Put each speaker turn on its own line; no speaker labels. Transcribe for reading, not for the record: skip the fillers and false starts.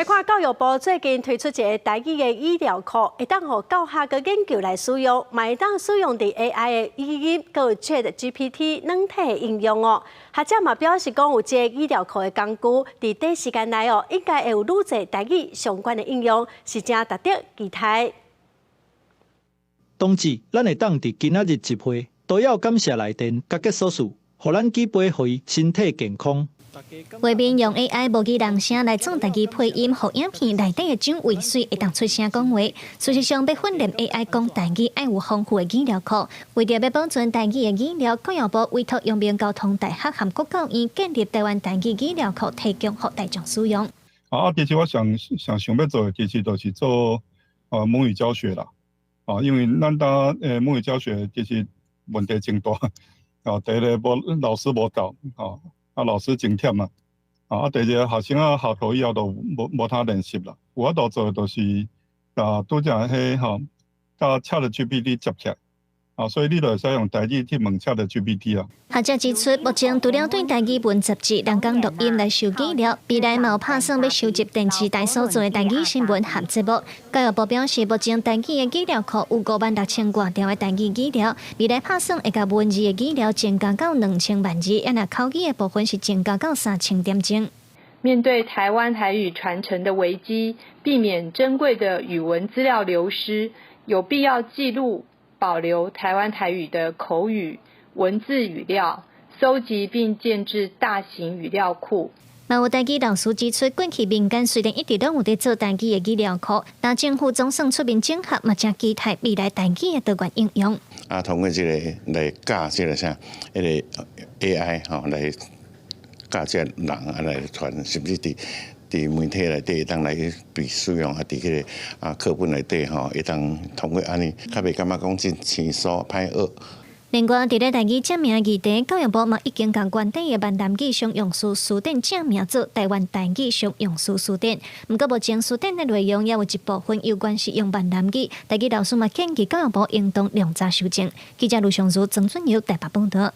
來看教育部最近推出一个台語的語料庫，會當予教學佮研究來使用，嘛會當使用佇 AI 的語音佮 ChatGPT 軟體的應用哦。學者嘛表示講，有這个語料庫的工具，佇短時間內哦，應該會有愈濟台語相關的應用，是誠值得期待。
冬至，咱會當佇今仔日集會，都要感謝來電佮結束事，予咱舉杯予伊身體健康。
畫面用 AI 模擬人聲來做台語配音，予影片內底的蔣渭水會當出聲講話。事實上，欲訓練 AI 講台語，愛有豐富的語料庫。為著欲保存台語的語料，教育部委託陽明交通大學和國教院建立台灣台語語料庫，提供予大眾使用。
啊，其實我上上想欲做的，其實就是做母語教學啦。啊，因為咱呾母語教學其實問題真大。啊，第一个無老師無夠，啊老師真忝啊。啊，第二个學生仔下課以後都無無通練習啦。有法度做的就是共拄才彼吼，佮 ChatGPT 接起來。啊，所以你就會使用台語去問 ChatGPT 啊。
學者指出，目前除了對台語文雜誌、人工錄音來收語料，未來嘛有拍算欲收集電視台所做的台語新聞和節目。教育部表示，目前台語的語料庫有56,000外條的台語語料，未來拍算會共文字的語料增加到2000萬字，啊若口語的部分是增加到3000點鐘。
面對台灣台語傳承的危機，避免珍貴的語文資料流失，有必要記錄、保留台灣台語的口語文字語料，蒐集並建置大型語料庫。
嘛有台語老師指出，過去民間雖然一直攏有佇做台語的語料庫，但政府總算出面整合，嘛誠期待未來台語的多元應用。
啊，通過這个來教這个啥，彼个 AI 吼來教這个人啊來傳，甚至佇媒體內底會當來被使用，啊，佇彼个課本內底吼，會當通過按呢，較袂感覺講真生疏歹學。
另外，佇咧台語正名議題，教育部嘛已經共原底的閩南語常用詞辭典正名做台灣台語常用詞辭典。毋過目前辭典的內容也有一部分猶原是用閩南語，台語老師嘛建議教育部應當量早修正。記者盧尚如、曾俊友台北報導。